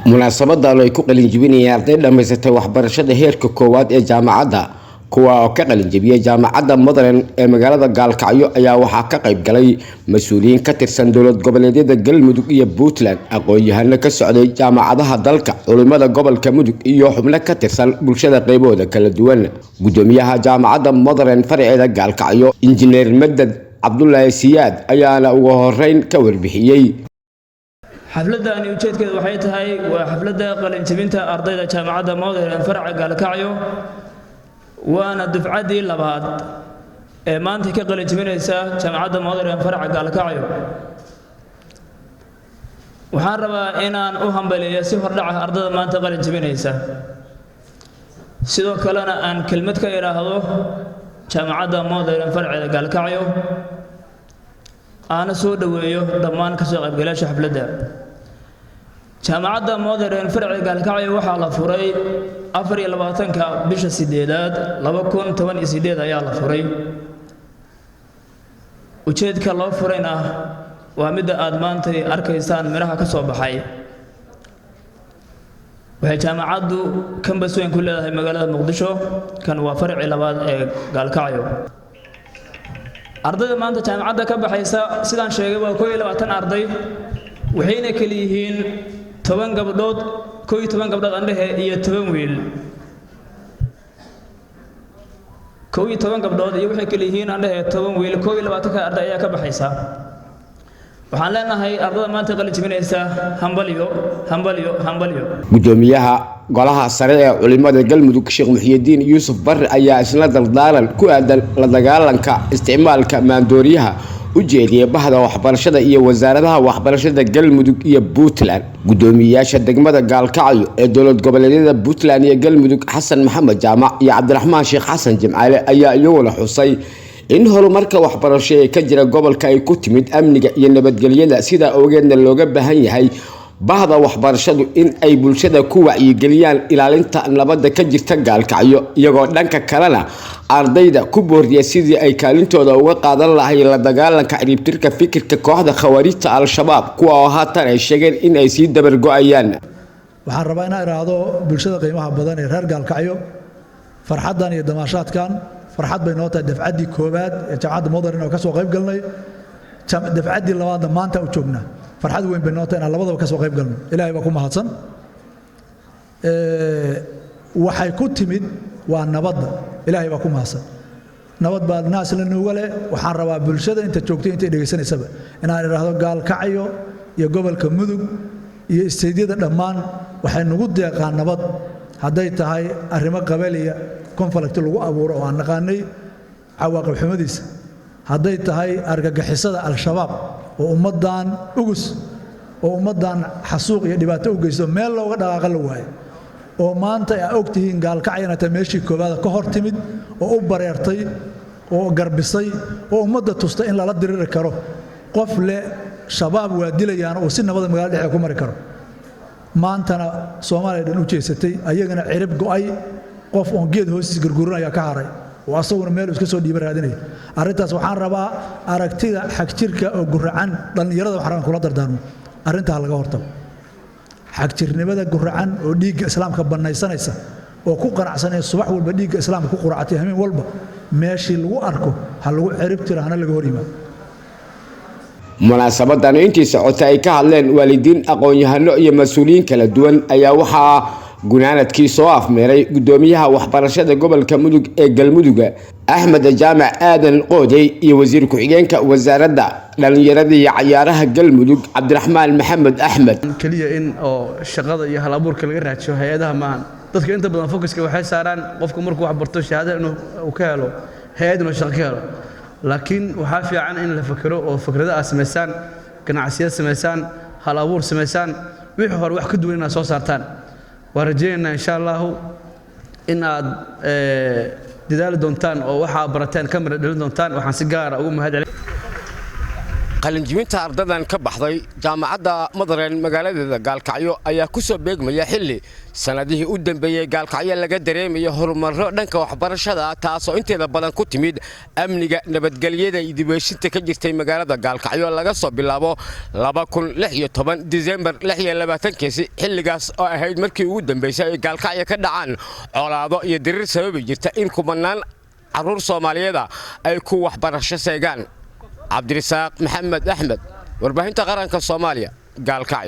Munaasabadan ay ku qalinjibinayeen arday dhammaysatay waxbarashada heerka koowaad ee jaamacadda, kuwa oo ka qalinjibiyey Jaamacadda Modern ee magaalada Gaalkacyo, ayaa waxaa ka qayb galay mas-uuliyiin ka tirsan dowlad goboleedyada Galmudug iyo Puntland, aqoon-yahano ka socday jaamacadaha dalka, culimada gobolka Mudug iyo xubno ka tirsan bulshada qaybahooda kala duwan. Gudoomiyaha Jaamacadda Modern faraceeda Gaalkacyo, Injineer Madad Cabdulaahi Siyaad, ayaana ugu horeyn ka warbixiyey. Xafladani ujeedkeedu waxay tahay waa xafladda qalinjibinta ardayda Jaamacadda Modern faraca Gaalkacyo, waana dufcaddii labaad ee maanta ka qalinjibinaysa Jaamacadda Modern faraca Gaalkacyo. Waxaan rabaa inaan u hambaliyo si hordhaca ardayda maanta qalinjibinaysa, sidoo kalena aan kelmad ka idhaahdo Jaamacadda Modern faraceeda Gaalkacyo, aana soo dhoweeyo dhammaan kasoo qaybgalayaasha xafladda. Jaamacadda Modern faraceeda Gaalkacyo waxaa la furay 24-ka bisha sideedaad 2018 ayaa la furay. Ujeedka loo furayna waa midda aad maanta arkaysaan midhaha ka soo baxay. Waxay jaamacaddu campus weyn ku leedahay magaalada Muqdisho. Kan waa farcii labaad ee Gaalkacyo. Ardayda maanta jaamacadda ka baxaysa, sidaan sheegay, waa 21 arday, waxayna kala yihiin 10 gabdhood, 11 gabdhood andhehe, iyo 10 wiil. 11 gabdhood iyo waxay kala yihiin andhehe 10 wiil. 21-ka arday ayaa ka baxaysa. Waxaan leenahay ardada maanta qalin jibinaysa, hambalyo, hambalyo, hambalyo. Gudoomiyaha Golaha Sare ee Culimada Galmudug, Sheekh Muxyidiin Yuusuf Barre, ayaa isna dardaaran ku aadan la dagaalanka isticmaalka maandooriyaha u jeediyey bahda waxbarashada iyo wasaaradaha waxbarashada Galmudug iyo Puntland. Gudoomiyeyaasha degmada Gaalkacyo ee dowlad goboleedyada Puntland iyo Galmudug, Xasan Maxamed Jaamac iyo Cabdiraxmaan Sheekh Xasan Jimcaale, ayaa iyaguna xusay in horumarka waxbarasho ee ka jira gobolka ay ku timid amniga iyo nabadgelyada, sidaa ogeedna looga baahan yahay bahda waxbarashadu in ay bulshada ku wacyigeliyaan ilaalinta nabadda ka jirta Gaalkacyo, iyagoo dhanka kalena ardayda ku booriya sidii ay kaalintooda uga qaadan lahayn la dagaalanka ciribtirka fikirka kooxda Khawaarijta Al-Shabaab, kuwa oo haatan ay sheegeen in ay sii dabargo-ayaan. Waxaan rabaa inaan idhaahdo bulshada qiimaha badan ee reer Gaalkacyo, farxaddan iyo damaashaadkan farxad bay noo tahay. Dafcaddii koowaad ee Jaamacadda Modern oo ka soo qayb galnay, dafcaddii labaadna maanta u joognaa. Farxad weyn bay noo tahay inaan labadaba ka soo qayb galno. Ilaahay baa ku mahadsan. Waxay ku timid waa nabadda. Ilaahay baa ku mahadsan, nabad baa naas la nuuga leh. Waxaan rabaa bulshada inta joogtay, intay dhegaysanaysaba, inaan idhaahdo Gaalkacyo iyo gobolka Mudug iyo isteydyada dhammaan waxay nagu deeqaan nabad. Hadday tahay arrimo qabaliya, conflict lagu abuuro oo aan naqaanay cawaaqib xumadiisa, hadday tahay argagixisada Al-Shabaab oo ummaddan ugus oo ummaddan xasuuq iyo dhibaato u geysto, meel looga dhaqaaqa la waayo, oo maanta aa og tihiin Gaalkacyana tahay meeshii koowaada ka hor timid oo u bareertay oo garbisay oo ummadda tustay in lala diriri karo. Qof leh Shabaab waa dilayaan oo si nabada magaalada dhexdeeda ku mari karo, maantana Soomaaliya dhan u jeesatay, ayagana cirib go'ay. Qof oon geed hoostiis garguurinaya ka haray oo asaguna meel iska soo dhiiba raadinaya. Arrintaas waxaan rabaa aragtida xagjirka oo guracan dhallinyarada waxaan rabaa kula dardaarmo, arrintaa laga hortago. Xagjirnimada guracan oo dhiigga Islaamka bannaysanaysa oo ku qanacsanaya subax walba dhiigga Islaamka ku quracatay hameen walba, meeshii lagu arko ha lagu cirib tiro, hana laga hor yimaado. Munaasabadan intii socotay ay ka hadleen waalidiin, aqoon-yahano iyo mas-uuliyiin kala duwan ayaa waxaa gunaanadkii soo afmeeray gudoomiyaha waxbarashada gobolka Mudug ee Galmuduga, Axmed Jaamac Aadan Qoodey, iyo wasiir ku-xigeenka Wasaaradda Dhallinyarada iyo Cayaaraha Galmudug, Cabdiraxmaan Maxamed Axmed. Keliya in oo shaqada iyo hal abuurka laga raajiyo hay-adaha maahan. Dadka inta badan focuska waxay saaraan qofku markuu wax barto shahaada inuu ka helo hay-ad, inuu shaqo ka helo, laakiin waxaa fiican in la fakero oo fikrado aad samaysaan, ganacsiyad samaysaan, hal abuur samaysaan, wixii hore wax ka duwan inaad soo saartaan. Waan rajaynaynaa, insha Allahu, in aad dadaali doontaan oo waxaa barateen ka mira dhalin doontaan. Waxaan si gaara ugu mahad celin Qalinjibinta ardadan ka baxday jaamacadda Motherwell magaaladeeda Gaalkacyo ayaa ku soo beegmaya xilli sanadihii u dambeeyey Gaalkacyo laga dareemayo horumarro dhanka waxbarashada, taasoo inteeda badan ku timid amniga, nabadgelyada iyo dibeshinta ka jirtay magaalada Gaalkacyo laga soo bilaabo Disembar 26-keesi, xilligaas oo ahayd markii ugu dambeysay ay Gaalkacyo ka dhacaan colaado iyo diriir sababi jirta in kumanaan carruur Soomaaliyeeda ay ku waxbarasho seegaan. Cabdirisaaq Maxamed Axmed, Warbaahinta Qaranka Soomaaliya, Gaalkacyo.